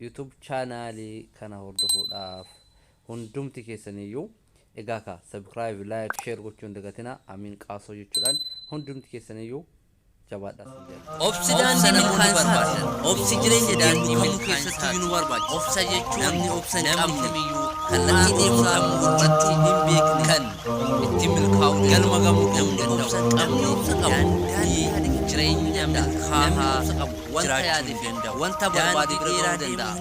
YouTube chaanaalii kana hordofuudhaaf hundumti keessaniyyuu egaa ka subscribe, like, share gochuun dagatina. Amiin Qaasoo jechuudhaan hundumti keessaniyyuu jabaadhaa sin jedha. Obsi daandii namoonni barbaadan. Obsi jireenya daandii kamuu keessattuu nu barbaachisa. Obsa jechuun namni obsa hin qabne kamiyyuu kallattii deemu kamuu irratti hin beekne kan ittiin milkaa'uu galma gamuu namni obsa hin qabne obsa qabu daandii jireenya milkaa'aa wanta yaade hin danda'u. Wanta barbaade bira gahuu danda'a.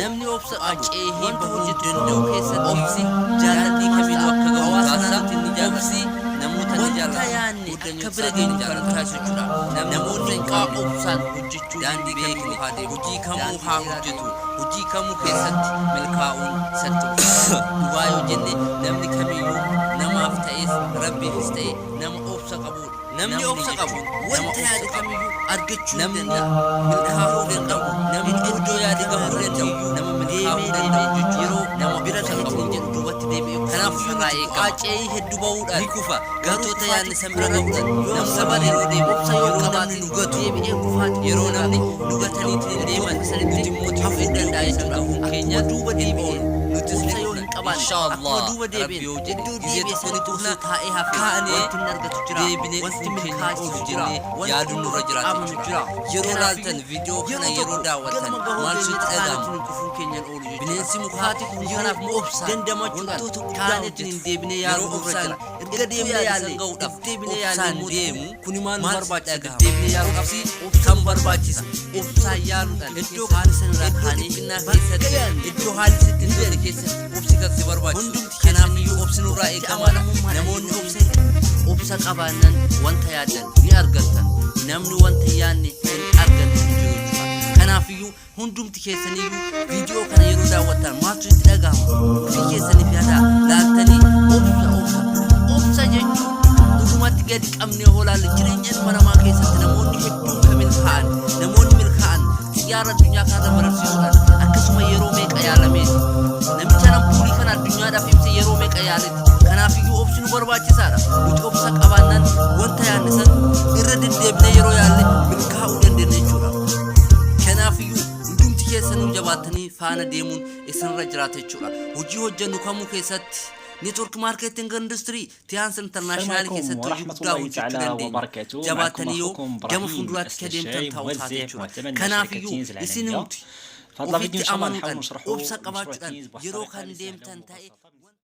Namni obsa qabu wanta hojjetu danda'u keessatti obsi jaalalli kamiinuu akka gahu taasisa. Obsi namoota ni jaallata. Wanta yaadne akka bira geenyu kan nu taasisu jechuudha. Namoonni qaa obsaan hojjechuu daandii beekne hojii kamuu haa hojjetu. Hojii kamuu keessatti milkaa'uun isatti ulfaata. Dhugaa yoo jenne, namni kamiyyuu namaaf ta'es Rabbiifis ta'e nama obsa qabudha. Namni obsa qabu wanta yaade kamiyyuu argachuu ni danda'a. Milkaa'uu danda'u. Namni iddoo yaade gahuu danda'u. Nama milkaa'uu danda'u jechuudha. Yeroo nama bira gaheetiin jedhu duubatti deebi'ee kanaafuu irraa eegama. Qaacee hedduu bahuudhaan ni kufa. Wantoota yaadne san bira gahuudhaan nama sabaan yeroo deemu, yeroo namni nu gatu, yeroo namni nu gataniitiin deeman, nuti immoo hafuu danda'a jechuudha. Gahuun keenya duuba hin oolu. Nutis ni kufna. Inshaallah Rabbi yoo jedhe gizee tokko ni kufna, kaanee deebinee dhufuun keenya hin oolu jennee yaaduun nurra jiraata jechuudha. Yeroo laaltan, viidiyoo kana yeroo daawwattan maaltu itti dhaga'ama? Bineensi mukaa yeroo obsaan wantoota guddaa hojjetu, yeroo obsaan iddoo yaade san gahuudhaaf obsaan deemu, kuni maal nu barbaachisa? Obsi kan barbaachisa obsaan yaaluudhaan iddoo iddoo dhiphinnaa keessatti, iddoo haalli sitti hin tolle keessatti obsi kan si barbaachisu. Kanaafiyyuu obsi nurraa eegamaadha. Namoonni obsa obsa qabaannan wanta yaaddan ni argattan. Namni wanta hin yaadne hin arganne hin jiru jechuudha. Kanaafiyyuu hundumti keessaniyyuu viidiyoo kana yeroo daawwattan maaltu itti dhagahama? Ofii keessaniif yaadaa laaltanii. Obsa, obsa, obsa jechuun dhugumatti gadi qabnee hoolaalle jireenya ilma namaa keessatti namoonni hedduun kan milkaa'an, namoonni milkaa'an xiyyaara addunyaa kanarra bararsiisuudhaan akkasuma yeroo meeqa yaalameeti. Namicha nampuulii kana addunyaadhaaf ibse yeroo meeqa yaaleeti. Kanaafiyyuu obsi nu barbaachisaadha. Nuti obsa qabaannaan wanta yaadne san irra deddeebinee yeroo yaalle milkaa'uu dandeenya jechuudha. Kanaafiyyuu hundumti keessanuu jabaattanii faana deemuun isinirra jiraata jechuudha. Hojii hojjennu kamuu keessatti, network marketing industry Tiens السلام International عليكم keessatti hojii ورحمة guddaa الله hojjechuu تعالى dandeenya. وبركاته. معكم Jabaattanii yoo أخوكم gama إبراهيم fuulduraatti ka deemtan السلشاي، ta'uu taate موزع jechuudha. معتمد مع شركة Kanaafiyyuu تينز isin العالمية. nuti في هذا الفيديو ofitti إن شاء الله نحاول amanuudhaan نشرحوا obsa مشروع qabaachuudhaan تينز بواحد yeroo الطريقة kan اللي سهلة deemtan ta'e ومبسطة.